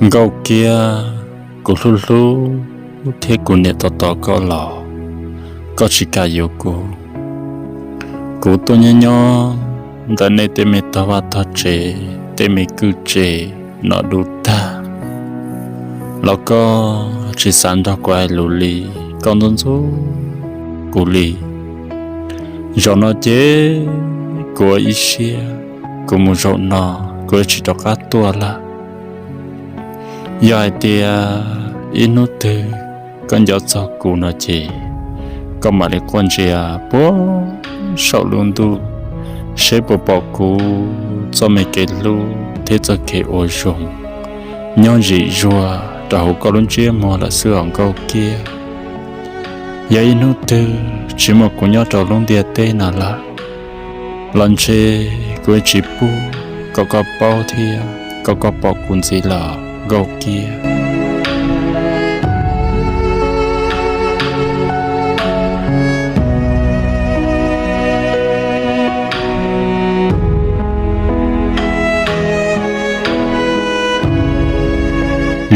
Nkauj Kiab, kuv hlub hlub thiab kuv niam tos tos koj los koj tsis kam yuav kuv. Kuv tuaj nyob nyob ntawm nej tej me tog vaj tog tsev, tej me kwj tsev no dub tag los koj tsis xav nrog kuv hais lus li, koj ntxub ntxub kuv li. Zaum no ces kuv ua ib siab, kuv mus zaum no kuv yuav tsis rov qab tuaj lawm. Yog hais tias ib hnub twg koj nco txog kuv no ces koj mam li quaj ntsia puag saum lub ntuj seb puas pom kuv txoj me kev hlub thiab txoj kev ua zoo nyob zim zuag rau hauv koj lub ntsiab muag lawm xwb os Nkauj Kiab. Yog ib hnub twg tsis muaj kuv nyob rau lub ntiaj teb no lawm los ntshe kuv yuav tsis pub kom koj paub thiab kom koj pom kuv ntxiv lawm Nkauj Kiab.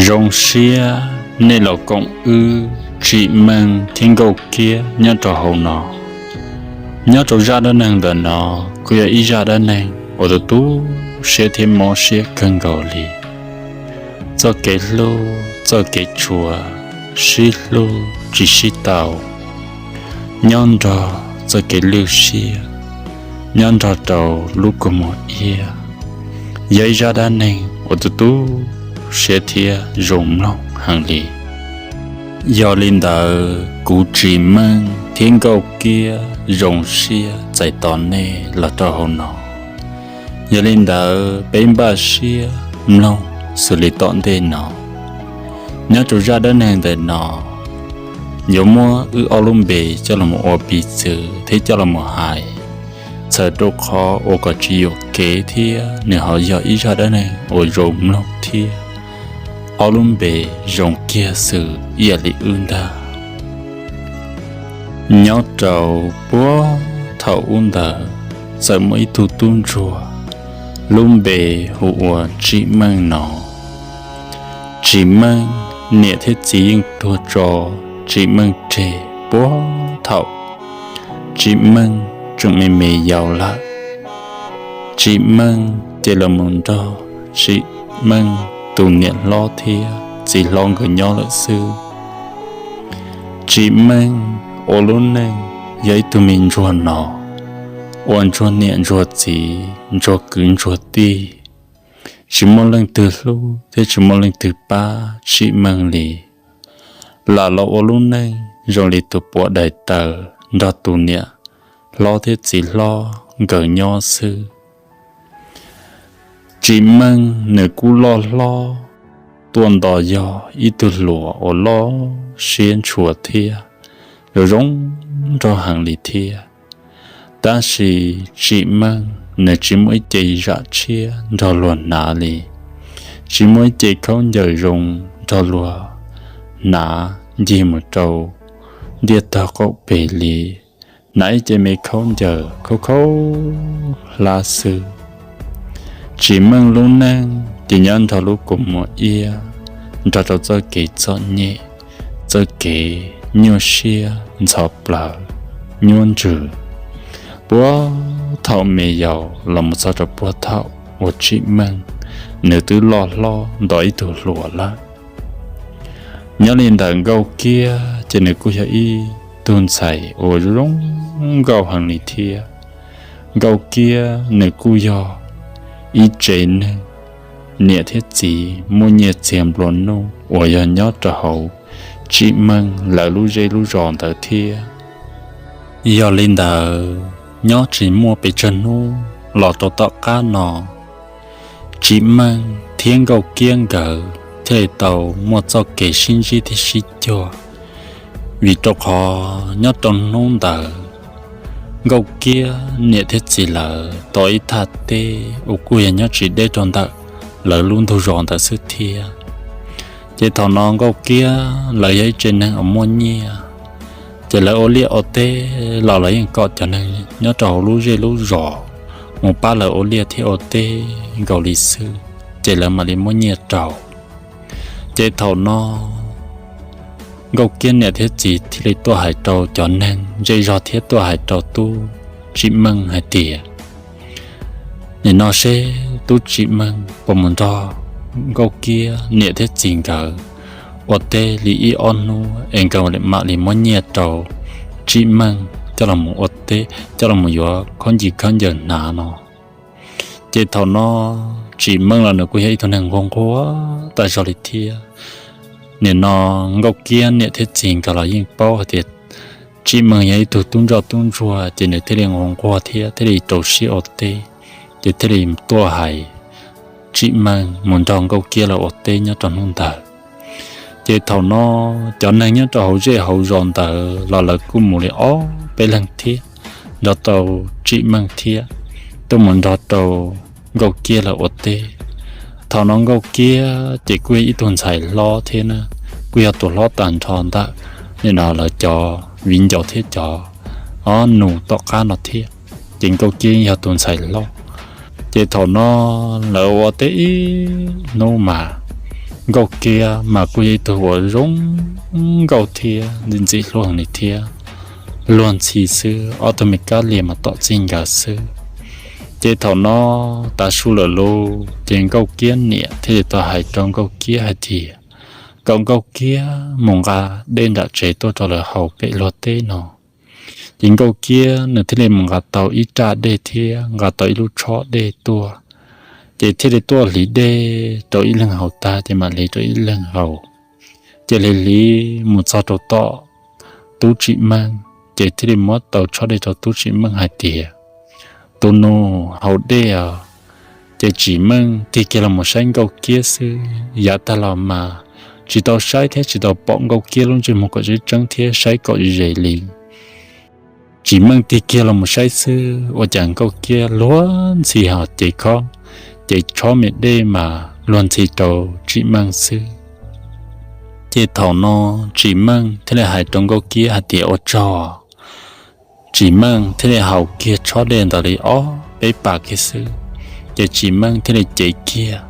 Zoo siab nej los koom wb Tsim Meej thiab Nkauj Kiab nyob rau hauv no. Nyob rau zaj dab neeg ntawm no kuj yog ib zaj dab neeg uas tu tu siab thiab mob siab kawg nkaus li. Txoj kev hlub, txoj kev tshua, sib hlub tsis sib tau, nyob nrog txoj kev lwj siab, nyob nrog rau lub kua muag iab, yog ib zaj dab neeg uas tu tu siab thiab zoo mloog heev li. Yog li ntawd kuv Tsim Meej thiab Nkauj Kiab zoo siab txais tos nej los rau hauv no. Yog li ntawd peb npaj siab mloog xws li tom ntej no. Nyob rau zaj dab neeg ntawm no yuav muab wb ob lub npe coj los mus ua piv txwv thiab coj los mus hais, txhawm rau qhov uas kom tsis yuam kev thiab nws ho yog ib zaj dab neeg uas zoo mloog thiab ob lub npe zoo kiag xwb ib yam li wb ntag. Nyob rau puag thaum ub ntawd txawm muaj ib tug tub ntsuag lub npe hu ua Tsim Meej no. Tsim Meej niam thiab txiv yeej tuag tso Tsim Meej tseg puag thaum Tsim Meej tseem me me yaus lawm. Tsim Meej ces los mus nrog Tsim Meej tus niam hlob thiab txiv hlob nkawd nyob lawm xwb. Tsim Meej ua lub neej yog ib tug me ntsuag no, ua ntsuag niam ntsuag txiv ntsuag kwv ntsuag tij, tsis muaj leej twg hlub thiab tsis muaj leej twg pab Tsim Meej li. Lam los ua lub neej zoo li tus puav daim taws nrog tus niam hlob thiab txiv hlob nkawd nyob xwb. Tsim Meej nws kuj loj hlob tuaj nto yog ib tug hluas uas loj siab ntshua thiab zoo zoo nraug heev li thiab. Tab sis Tsim Meej nws tsis muaj ib ce zam tshiab nrog luag hnav li, tsis muaj ib ce khaub ncaws zoo nrog luag hnav ncig mus rau ntiaj tog qaum peg li, hnav ib ce me khaub ncaws khaub khaub hlab xwb. Tsim Meej lub neej ces nyob nrog lub kua muag iab, nrog rau txoj kev txom nyem, txoj kev nyuaj siab ntxhov plawv, nyuaj ntsws, puag thaum me yaus los mus txog rau puag thaum uas Tsim Meej nws twb loj hlob nto ib tug hluas lawm. Nyob li ntawm Nkauj Kiab ces nws kuj yog ib tug ntxhais uas zoo nkauj heev li thiab. Nkauj Kiab nws kuj yog ib tsev neeg niam thiab txiv muaj nyiaj txiag nplua nuj uas yog nyob rau hauv Tsim Meej lawv lub zej lub zos ntawd thiab. Yog li ntawd, nyob tsis muaj pes tsawg hnub los rau tom qab no, Tsim Meej thiab Nkauj Kiab nkawd thiaj li tau muaj txoj kev sib ntsib thiab sib cuag, vim rau qhov nyob rau hnub ntawd Nkauj Kiab niam thiab txiv lawv tau ib thaj teb uas kuj yog nyob tsis deb rau ntawm lawv lub ntug zos ntawd xwb thiab. Ces thaum no Nkauj Kiab lawv yog ib tsev neeg uas muaj nyiaj, ces lawv ua liaj ua teb los lawv yeej kom cov neeg nyob rau hauv lub zej lub zos mus pab lawv ua liaj thiab ua teb nkaus li xwb, ces lawv mam li muaj nyiaj rau. Ces thaum no Nkauj Kiab niam thiab txiv thiaj li tuaj hais rau cov neeg zej zog thiab tuaj hais rau tub Tsim Meej hais tias, nim no seb tub Tsim Meej puas mus nrog Nkauj Kiab niam thiab txiv nkawd ua teb li ib ob hnub es nkawd mam li muab nyiaj rau Tsim Meej coj los ua teb, coj los yuav khaub ncaws khaub ncaws hnav no. Ces thaum no Tsim Meej los nws kuj yog ib tug neeg nquag nquag tag zog li thiab. Nim no Nkauj Kiab niam thiab txiv nkawd los yeej paub hais tias Tsim Meej yog ib tug tub ntsoj tub ntsuag, ces nws thiaj li nquag nquag thiab thiaj li rau siab ua teb, ces thiaj li tuaj hais Tsim Meej mus nrog Nkauj Kiab lawv ua teb nyob rau hnub ntawd. Ces thaum no cov neeg nyob rau hauv zej hauv zos ntawd los lawv kuj mus li ob peb leeg thiab, nrog rau Tsim Meej thiab, tuaj mus nrog rau Nkauj Kiab lawv ua teb. Thaum no Nkauj Kiab ces kuj yog ib tug ntxhais hlob thiab na, kuj yog tus hlob tag nrho ntawm nim no lawv cov viv ncaus thiab cov ob nus tom qab no thiab. Ces Nkauj Kiab yog tus ntxhais hlob. Ces thaum no lawv ua teb ib hnub mas Nkauj Kiab mas kuj yog ib tug uas zoo nkauj thiab ntxim ntxim hlub heev li thiab. Luag ntxhi xwb, ob tug me kab lia mas tom txij nkawd xwb. Ces thaum no tav su lawm lauj, ces Nkauj Kiab niam thiaj li tau hais rau Nkauj Kiab hais tias kom Nkauj Kiab mus nqa dej nram tsev tuaj rau lawv haus pem luag teb no. Ces Nkauj Kiab nws thiaj li mus nqa tau ib raj dej thiab nqa tau ib lub tshob dej tuaj. Ces thiaj li tuaj hliv dej rau ib leeg haus tag ces mam hliv rau ib leeg haus. Ces hliv hliv mus txog rau tom tub Tsim Meej, ces thiaj li muab tau tshob dej rau tub Tsim Meej hais tias, tus nus, haus dej os. Ces Tsim Meej tig kiag los mus saib Nkauj Kiab xwb, yav tag los mas tsis tau saib thiab tsis tau pom Nkauj Kiab lub ntsej muag kom tseeb tseeb thiab saib kom ze li. Tsim Meej tig kiag los mus saib xwb ua cas Nkauj Kiab luag ntxhi ho cev khob, cev tshob me dej mas luag ntxhi rau Tsim Meej xwb. Ces thaum no Tsim Meej thiaj li hais rau Nkauj Kiab hais tias, ua tsaug. Tsim Meej thiaj li haus kiag tshob dej ntawd li ob peb pas kiag xwb, ces Tsim Meej thiaj li cev kiag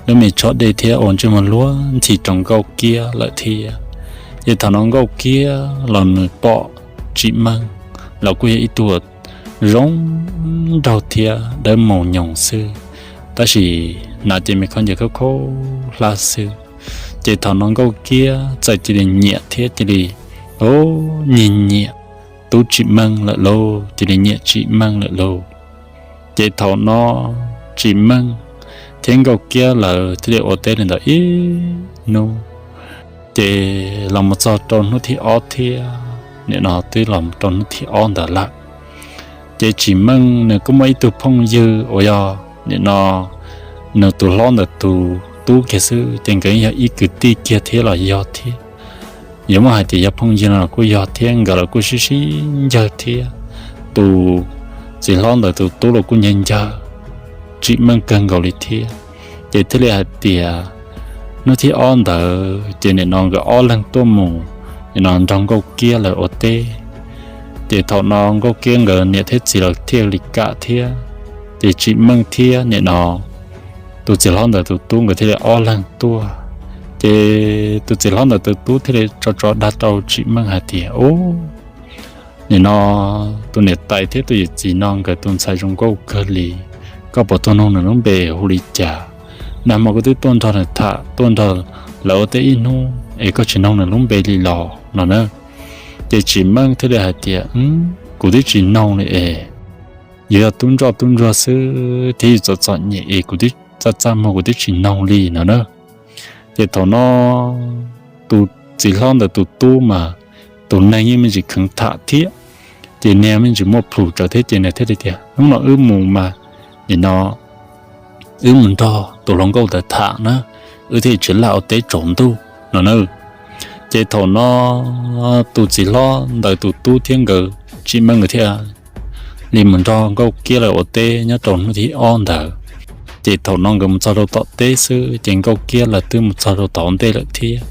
lub me tshob dej thiab ua ntsej muag luag ntxhi rau Nkauj Kiab lawm thiab. Ces thaum no Nkauj Kiab los nws pom Tsim Meej los kuj yog ib tug zoo nraug thiab dawb maus nyoos xwb, tab sis hnav ces me khaub ncaws khaub khaub hlab xwb. Ces thaum no Nkauj Kiab txawm cia li nyiam thiab cia li, o, nyiam nyiam tub Tsim Meej lawm lauj, cia li nyiam Tsim Meej lawm lauj. Ces thaum no Tsim Meej thiab Nkauj Kiab lawv thiaj li ua teb li ntawd ib hnub, ces los mus txog rau hnub thib ob thiab, nim no twb los rau hnub thib ob ntawd lawm. Ces Tsim Meej nws kuj muaj ib tug phooj ywg uas yog nim no nws tus hlob ntawm tus tub kiag xwb, ces nkawd yog ib kwv tij kiag thiab los yog thiab. Yuav muaj hais tias yog phooj ywg no los kuj yog thiab, nkawd los kuj sib sib ncawg thiab. Tus txiv hlob ntawm tus tub los kuj ncawg ncawg Tsim Meej kawg nkaus li thiab. Ces thiaj li hais tias hnub thib ob ntawd ces nim no nkawd ob leeg tuaj mus nim no nrog Nkauj Kiab lawv ua teb. Ces thaum no Nkauj Kiab nkawd niam thiab txiv los thiaj li kam thiab. Ces Tsim Meej thiab nim no tus txiv hlob ntawm tus tub nkawd thiaj li ob leeg tuaj. Ces tus txiv hlob ntawm tus tub thiaj li tso tso dag rau Tsim Meej hais tias, u, nim no tus niam tais thiab tus yawm txiv no nkawd tus ntxhais zoo nkauj kawg li, koj puas tuaj noog nws lub npe hu li cas? Nag hmo koj twb tuaj nrog nws tham, tuaj nrog lawv ua teb ib hnub es koj tsis noog nws lub npe li los no na. Ces Tsim Meej thiaj li hais tias, kuv twb tsis noog li es, yus yog tub ntsoj tub ntsuag xwb thiab yus txom txom nyem es kuv twb txaj txaj muag kuv twb tsis noog li no na. Ces thaum no tus txiv hlob ntawm tus tub mas tus neeg yeej me ntsis kheev tham thiab, ces niag me ntsis muaj plhus tsawv thiab ces nws thiaj li tias, hnub no wb mus mas, nim no wb mus nrog tus hluas nkauj ntawd tham na, wb thiaj tsis laj ua teb tsaus ntuj no na. Ces thaum no tus txiv hlob ntawm tus tub thiab nkawd Tsim Meej nkawd thiaj li mus nrog Nkauj Kiab lawv ua teb nyob rau hnub thib ob ntawd. Ces thaum no nkawd mus txog rau tom teb xwb ces Nkauj Kiab lawv twb mus txog rau tom ntej lawm thiab.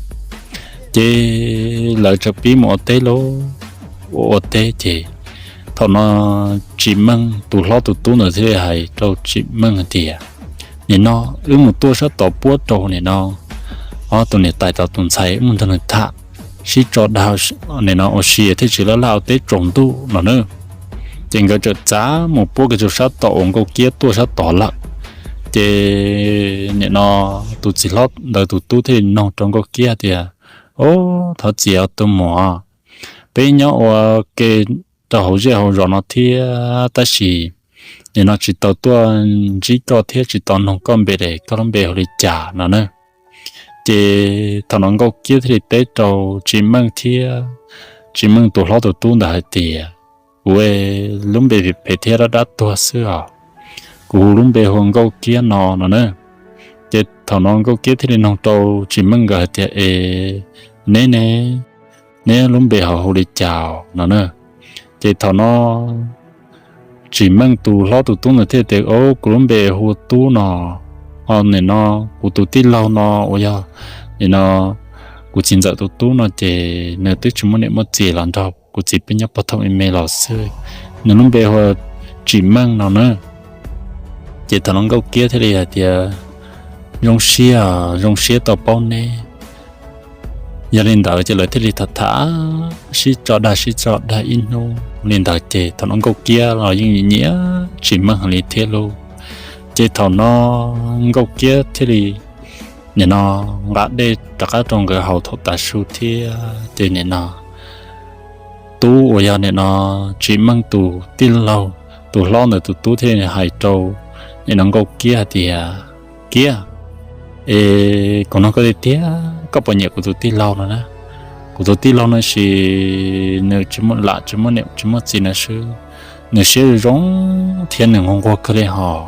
Ces lawv txawm pib mus ua teb lauj, ua ua teb ces thaum no Tsim Meej tus hlob tus tub ntawd thiaj li hais rau Tsim Meej hais tias, nim no wb mus tuaj sab tod puab rau nim no ob tug niam tais tau tus ntxhais mus nrog nws tham, sib tso dag nim no ua si thiaj tsis laj laj ua teb tsaus ntuj no na. Ces nkawd txawm txav mus puab kiag rau sab tom uas Nkauj Kiab tuaj sab tod lawm. Ces nim no tus txiv hlob ntawd tus tub thiaj li noog rau Nkauj Kiab tias, Ob, thov txim os tus muam, peb nyob ua ke rau hauv zej hauv zos no thiab tab sis nim no tsis tau tuaj ntsib koj thiab tsis tau noog koj npe es koj lub npe hu li cas no na. Ces thaum no Nkauj Kiab thiaj li teb rau Tsis Meej thiab Tsis Meej tus hlob tus tub ntawd hais tias, Kuv lub npe phem phem thiab dab dab tuag xwb os, kuv hu lub npe hu ua Nkauj Kiab no no na. Ces thaum no Nkauj Kiab thiaj li noog rau Tsis Meej nkawd hais tias, Es neb ne, neb lub npe ho hu li cas no na? Ces thaum no Tsis Meej tus hlob tus tub ntawd thiaj tias, Ob, kuv lub npe hu ua Tub no. Ho nim no kuv tus tij laug no uas yog nim no kuv txiv ntxawm tus tub no ces nws twb tsis muaj niam muaj txiv los nrog kuv txiv peb nyob puag thaum me me los xwb. Nws lub npe hu ua Tsis Meej no na. Ces thaum no Nkauj Kiab thiaj li hais tias, Zoo siab, zoo siab tau paub neb. Yog li ntawd ces lawv thiaj li tham tham sib tso dag sib tso dag ib hnub li ntawd ces thaum no Nkauj Kiab los yeej nyiam Tsis Meej heev li thiab lauj. Ces thaum no Nkauj Kiab thiaj li nim no nqa dej rov qab rau nkawd haus thaum tav su thiab ces nim no Tub uas yog nim no Tsis Meej tus tij laug tus hlob ntawd tus tub thiaj li hais rau nim no Nkauj Kiab hais tias, Kiab, es kuv nug koj tiag tiag, koj puas nyiam kuv tus tij laug no na? Kuv tus tij laug no sis nws tsis muaj lam tsis muaj niam tsis muaj txiv na xwb, nws siab zoo thiab nws nquag nquag kawg li hos.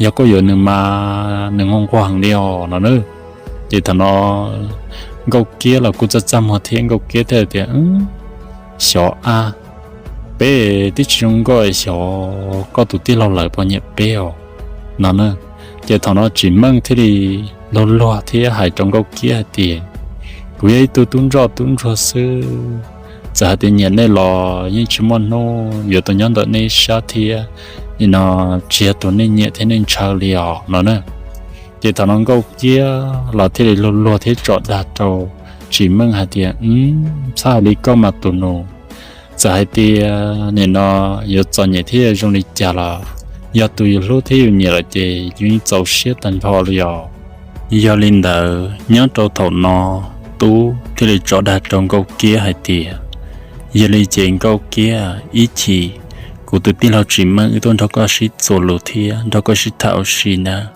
Yog koj yuav nws mas nws nquag nquag heev li os no na. Ces thaum no Nkauj Kiab los kuj txaj txaj muag thiab Nkauj Kiab thiaj tias, Xyov a, peb twb tsis zoo nkauj, xyov koj tus tij laug lawv puas nyiam peb os no na. Ces thaum no Tsis Meej thiaj li luag luag thiab hais rau Nkauj Kiab hais tias, Kuv yog ib tug tub ntsoj tub ntsuag xwb, txawm hais tias nyiam nej los yeej tsis muaj hnub yuav tau nyob ntawm nej sab thiab, nim no tsis yog tus nej nyiam thiab nej ntshaw li os no na. Ces thaum no Nkauj Kiab los thiaj li luag luag thiab tso dag rau Tsis Meej hais tias, Txhob hais li koj mas tus nus, txawm hais tias nim no yuav txom nyem thiab zoo li cas los yog tus yus hlub thiab yus nyiam lawm ces yus yeej txaus siab tag nrho li os. Yog li ntawd nyob rau thaum no Tub thiaj li tso dag rau Nkauj Kiab hais tias, Yog li ces Nkauj Kiab, ib chim kuv tus tij laug Tsis Meej wb tuaj nrog koj sib txuas lus thiab nrog koj sib tham ua si nawb.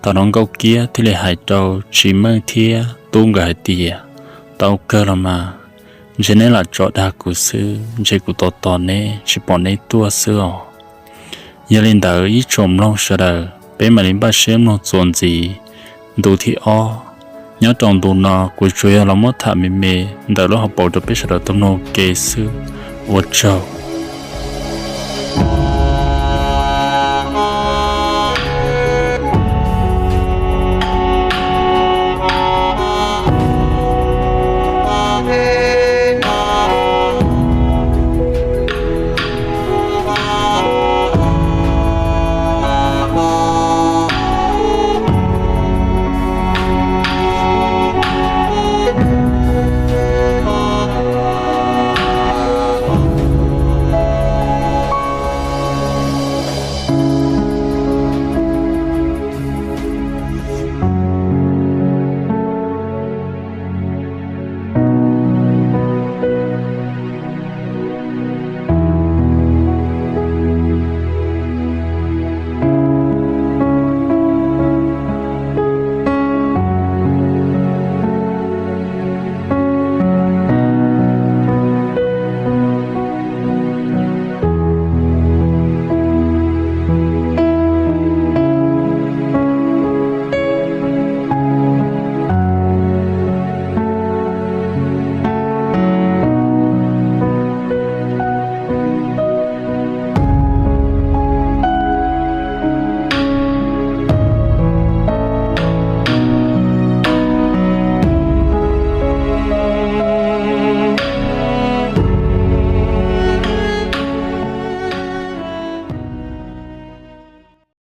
Thaum no Nkauj Kiab thiaj li hais rau Tsis Meej thiab Tub nkawd hais tias, Tau kawg los mas, ntshe neb lam tso dag kuv xwb, ntshe kuv tos tos neb tsis pom neb tuaj xwb os. Yog li ntawd ib tsoom mloog sawv daws peb mam li npaj siab mloog txuas ntxiv ntu thib ob. Nyob rau ntu no kuv tsuas yog los muab tham me me ntawm lub hauv paus rau peb sawv daws tau mloog ke xwb. Ua tsaug.